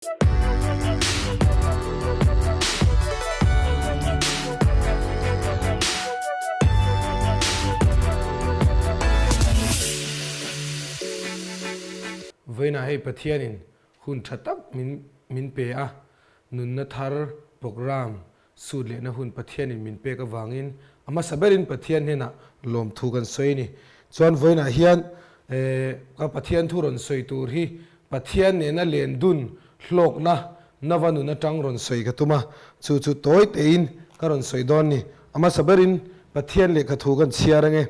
Vawiinah hei Pathianin hun tha tak min min pe a, nunna thar programme sut lehna hun Pathianin min pek avangin a hmasa berin Pathian hnenah lawmthu kan sawi a ni. Chuan vawiinah hian ka Pathian thu rawn sawi tur hi Pathian nena len dun hlawkna nava nun atang rawn sawi ka tum a, chu chu tawi tein ka rawn sawi dawn ni. A hmasa berin Pathian lehkha thu kan chhiar ange.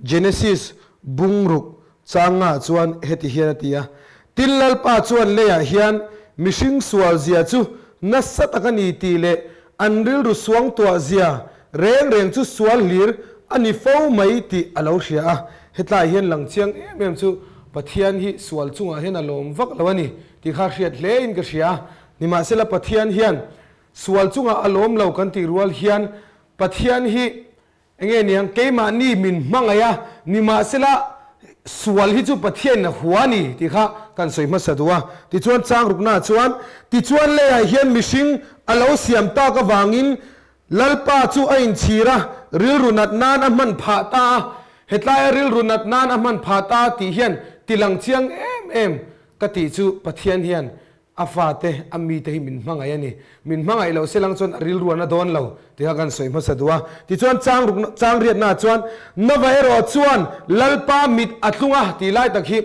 Genesis bungruk changah chuan heti hian a ti a, Tin Lalpa chuan leiah hian mihring sual zia chu nasa tak a ni tih leh an rilru suang tuah zia reng reng chu sual hlir a ni fo mai tih a lo hria a. Hetlai hian lang chiang em em chu Pathian hi sual chungah hian a lawm vak lo a ni tih kha hriat hle in ka hria a. Nimahsela Pathian hian sual chungah a lawm lo kan tih rual hian Pathian hi Enge niang, keimahni min hmangaih a, nimahsela sual hi chu Pathianin a hua a ni tih kha kan sawi hmasa duh a. Tichuan changruknaah chuan, Tichuan leiah hian mihring a lo siam tak avangin Lalpa chu a inchhir a, rilru nat nan a hman phah ta a. Hetlaia rilru nat nan a hman phah ta tih hian tilang chiang em em ka tih chu Pathian hian A fate, a mite hi min hmangaih a ni. Min hmangaih loh se lang chuan a rilru an a dawn lo tih kha kan sawi hmasa duh a. Tichuan chang ruk, chang riatnaah chuan Nova erawh chuan Lalpa mit a tlung a tih lai tak hi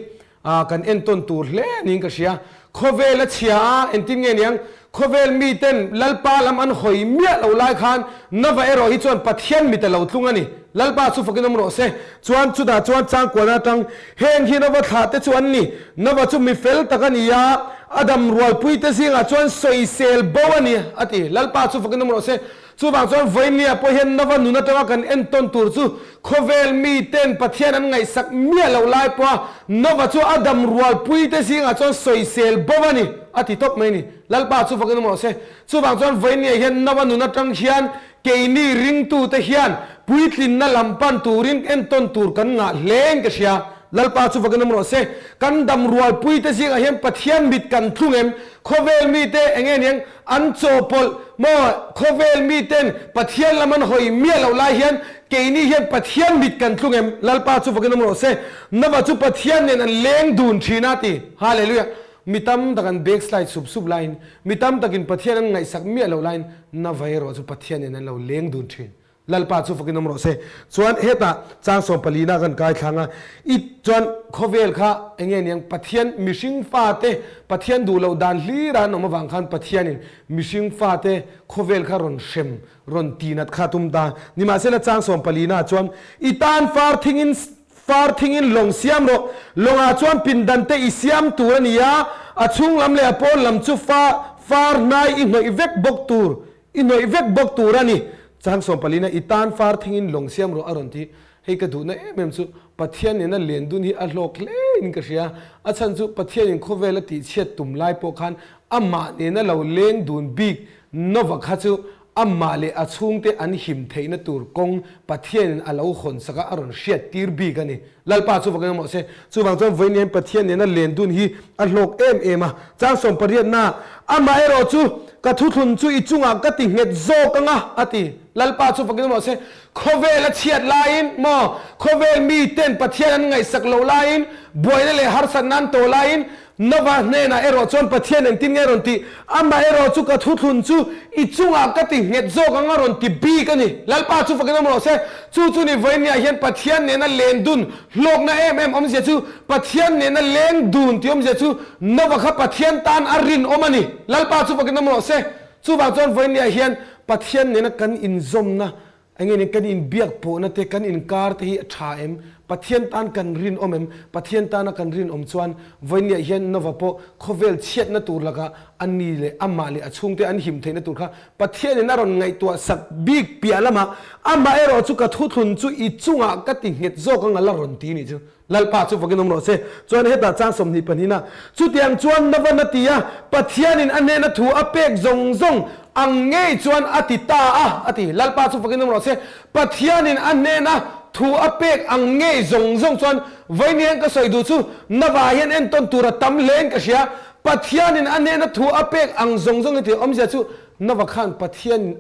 kan entawn tur hle niin ka hria. Khawvel a chhia a, engtin nge niang? Khawvel miten Lalpa lam an hawi miah lo lai khan Nova erawh hi chuan Pathian mit a lo tlung a ni. Lalpa chu fakin awm rawh se. Chuan chutah chuan changkuana atang heng hi Nova thlah te chu an ni. Nova chu mi fel tak a ni a, a dam rualpui te zingah chuan sawisel bo a ni, a ti. Lalpa chu fakin awm rawh se. Chuvang chuan vawinia pawh hian Nova nun atanga kan entawn tur chu khawvel mi ten Pathian an ngaihsak miah loh lai pawha Nova chu a dam rualpui te zingah chuan sawisel bo a ni, a ti tawp mai a ni. Lalpa chu fakin awm rawh se. Chuvang chuan vawinia hian Nova nun atang hian Keini ringtute hian puitlinna lam pan turin entawn tur kan ngah hlein ka hria. Lalpa chu vakin awm rawh se. Kan dam rualpuite zingah hian Pathian mit kan thlung em? Khawvel mite eng nge niang an chawhpawlh maw? Khawvel miten Pathian lam an hawi miah loh lai hian keini hian Pathian mit kan thlung em? Lalpa chu vakin awm rawh se. Nava chu Pathian nen an leng dun thin a ti. Hallelujah. Mi tam tak an backslide sup sup laiin, mi tam takin Pathian an ngaihsak miah loh laiin na vai erawh chu Pathianin an lo leng dun thin. Lalpa chu fakin awm rawh se. Chuan hetah chang 14 ah kan kai thlang a, i chuan khawvel kha eng nge niang Pathian mihring fate Pathian duh loh dan hlir a an awm avang khan Pathianin mihring fate khawvel kha rawn hrem rawn tinat kha a tum ta. Nimahsela chang 14 ah chuan i tan far thingin Far thingin lawng siam rawh. Lawngah chuan pindan te i siam tur a ni a, a chhung lam leh a pawn lam chu fa far hnai i hnawih vek bawk tur i hnawih vek bawk tur a ni. Chang 14 a i tan far thingin lawng siam rawh a rawn ti. Hei ka duhna em em chu Pathian nena len dun hi a hlawk hle in ka hria. A chhan chu Pathianin khawvel a tihchhiat tum lai pawh khan amah nena lo leng dun bik Nova kha chu Amah leh a chhungte an him theihna tur kawng Pathianin a lo hawn sak a, a rawn hriat tir bik a ni. Lalpa chu vakin awm rawh se. Chuvang chuan vawiin hian Pathian nena len dun hi a hlawk em em a. Chang 18, Amah erawh chu ka thuthlun chu i chungah ka ti nghet zawk ang a, a ti. Lalpa chu vakin awm rawh se. Khawvel a chhiat laiin maw, khawvel miten Pathian an ngaihsak loh laiin, buaina leh harsatna an tawh laiin, Nova hnenah erawh chuan Pathian engtin nge rawn tih? Amah erawh chu ka thuthlun chu i chungah ka ti nghet zawk ang a rawn ti bik a ni. Lalpa chu fakin awm rawh se. Chu chu ni vawinia hian Pathian nena len dun hlawkna em em awmzia chu Pathian nena leng dun tih awmzia chu Nova kha Pathian tan a rinawm a ni. Lalpa chu fakin awm rawh se. Chuvang chuan vawinia hian Pathian nena kan inzawmna Enge nen kan inbiak pawhna te, kan inkar te hi a tha em? Pathian tan kan rinawm em? Pathian tana kan rinawm chuan vawinia hian Nova pawh khawvel chhiatna tur lakah a ni leh amah leh a chhungte an him theihna tur kha Pathianin a rawn ngaihtuah sak bik piah lamah amah erawh chu ka thuthlun chu i chungah ka ti nghet zawk ang a la rawn ti nih chu. Lalpa chu vakin awm rawh se. Chuan hetah chang 22 na, Chutiang chuan Novan a ti a, Pathianin a hnena thu a pek zawng zawng ang ngei chuan a ti ta a, a ti. Lalpa chu vakin awm rawh se. Pathianin a hnena thu a pek ang ngei zawng zawng chuan vawiin hian ka sawi duh chu Nova hian entawn tur a tam hlein ka hria. Pathianin a hnena thu a pek ang zawng zawng hi tih awmzia chu Nova khan Pathianin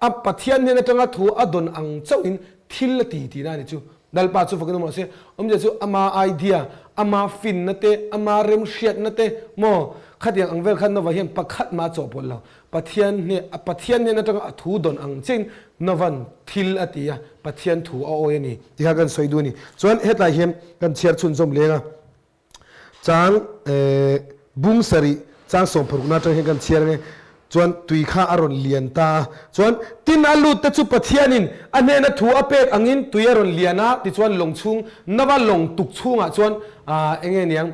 a Pathian hnen atanga thu a dawn ang chauhin thil a ti tihna a ni chu. Lalpa chu fakin awm rawh se. Awmzia chu ama idea, ama finna te, ama remhriatna te maw khatiang ang vel khan Nova hian pakhat mah a chawhpawlh lo. Pathian hne Pathian hnen atanga a thu dawn ang chiahin Nova'n thil a ti a, Pathian thu a awi a ni tih kha kan sawi duh a ni. Chuan hetlai hian kan chhiar chhunzawm leng a, chang bung sarih chang sawmpharukna atang hian kan chhiar ang e. Chuan tui kha a rawn lian ta a, chuan tin a lut te chu Pathianin a hnena thu a pek angin tui a rawn lian a, tichuan lawng chhung Nova lawng tuk chhungah chuan eng nge niang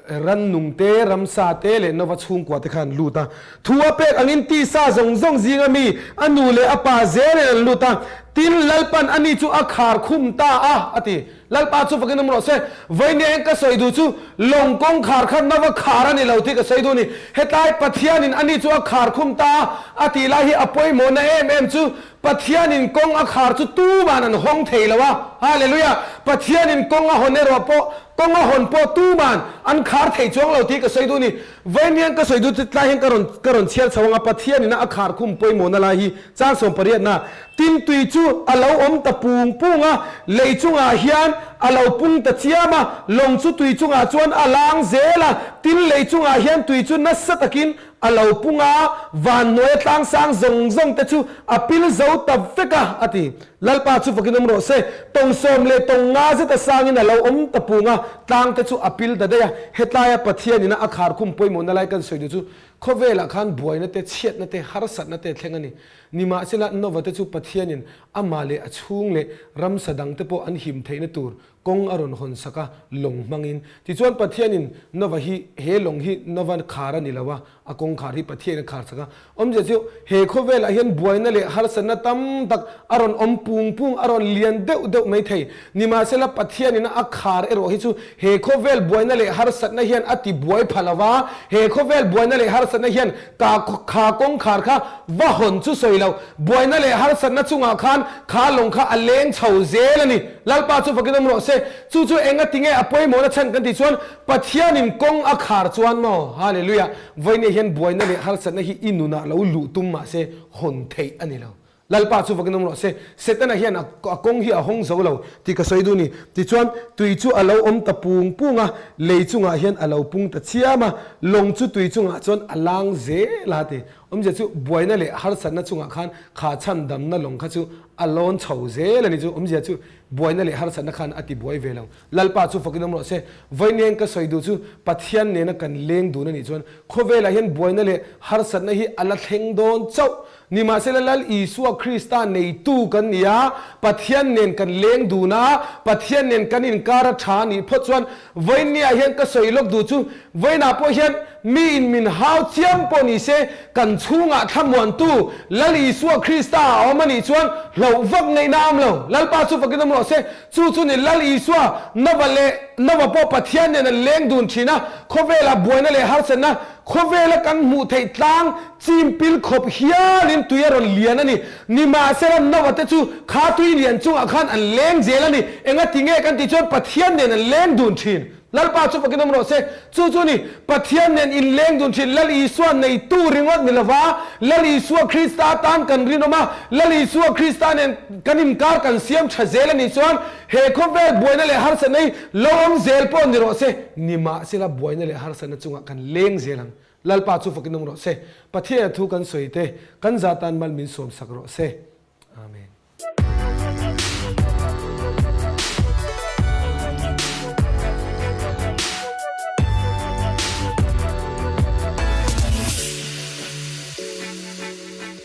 Rannung te, ramsa te leh Nova chhungkua te kha an lut a. Thu a pek angin tisa zawng zawng zinga mi a nu leh a pa zelin an lut a. Tin, Lalpan ani chu a khar khum ta a, a ti. Lalpa chu fakin awm rawh se. Vawinia eng ka sawi duh chu lawng kawngkhar kha Nova khar a ni lo tih ka sawi duh a ni. Hetlai Pathianin ani chu a khar khum ta a, a tih lai hi a pawimawhna em em chu Pathianin kawng a khar chu tuman an hawng thei lo a. Hallelujah! Pathianin kawng a hawn erawh pawh, kawng a hawn pawh tuman an khar thei chuang lo tih ka sawi duh a ni. Vawiin hian ka sawi duh chu tlai hian ka rawn ka rawn chhiar chho ang a, Pathianin a khar khum pawimawhna lai hi chang 18na tin tui chu a lo awm ta pung pung a, lei chungah hian a lo pung ta chiam a, lawng chu tui chungah chuan a lang zel a, tin lei chungah hian tui chu nasa takin A lo pung a, van hnuaia tlangsang zawng zawng te chu a pil zo ta vek a, a ti. Lalpa chu fakin awm rawh se. Tawng sawm leh tawng nga zeta sangin a lo awm ta pung a, tlang te chu a pil ta daih a. Hetlaia Pathian ina a khar khum pawimawhna lai kan sawi duh chu khawvelah khan buaina te, chhiatna te, harsatna te thleng a ni. Nimahsela, Nova te chu Pathianin amah leh a chhung leh ramsa dang te pawh an him theihna tur Kawng a rawn hawn sak a, lawng hmangin. Tichuan Pathianin Nova hi, he lawng hi Nova khar a ni lo a, a kawngkhar hi Pathianin a khar sak a. Awmzia chu he khawvelah hian buaina leh harsatna tam tak a rawn awm pung pung, a rawn lian deuh deuh mai thei. Nimahsela Pathianin a khar erawh hi chu he khawvel buaina leh harsatna hian a ti buai pha lo va, he khawvel buaina leh harsatna hian ka kha kawngkhar kha va hawn chu sawi lo, buaina leh harsatna chungah khan kha lawng kha a leng chho zel a ni. Lalpa chu fakin awm rawh se. Chu chu enga tinge a pawimawhna chhan kan tih chuan Pathianin kawng a khar chuan maw? Hallelujah! Vawinia hian buaina leh harsatna hi i nunah lo luh tum mah se hawn theih a ni lo. Lalpa chu fakin awm rawh se. Setana hian a kawng hi a hawng zo lo tih ka sawi duh ni. Tichuan tui chu a lo awm ta pung pung a, lei chungah hian a lo pung ta chiam a, lawng chu tui chungah chuan a lang zel a ti. Awmzia chu buaina leh harsatna chungah khan kha chhandamna lawng kha chu a lawn chho zel a ni chu. Awmzia chu buaina leh harsatna khan a ti buai ve lo. Lalpa chu fakin awm rawh se. Vawiin ka sawi duh chu Pathian nena kan leng dun a nih chuan khawvelah hian buaina leh harsatna hi a la thleng dawn chauh. Nimahsela Lal Isua Krista neitu kan ni a, Pathian nen kan leng dun a, Pathian nen kan inkar a tha a nih phawt chuan vawiinniah hian ka sawi lawk duh chu vawiinah pawh hian Mi in min hau chiam pawh ni se, kan chhungah thlamuantu Lal Isua Krista a awm a nih chuan hlauh vak ngaihna a awm lo. Lalpa chu fakin awm rawh se. Chu chu ni Lal Isua Nova leh Nova pawh Pathian nen an leng dun thin a, khawvela buaina leh harsatna, khawvela kan hmuh theih tlang chim pil khawp hialin tui a rawn lian a ni. Nimahsela Nova te chu kha tui lian chungah khan an leng zel a ni. Engati nge kan tih chuan Pathian nen an leng dun thin. Lalpa chu fakin awm rawh se. Chu chu ni, Pathian nen inleng dun thin Lal Isua neitu ringawt ni lova, Lal Isua Krista tan kan rinawm a, Lal Isua Krista nen kan inkar kan siam tha zel a nih chuan he khawvel buaina leh harsatna hi lo awm zel pawh ni rawh se. Nimahsela buaina leh harsatna chungah kan leng zel ang. Lalpa chu fakin awm rawh se. Pathian a thu kan sawi te, kan za tan mal min sawmsak rawh se. Amen.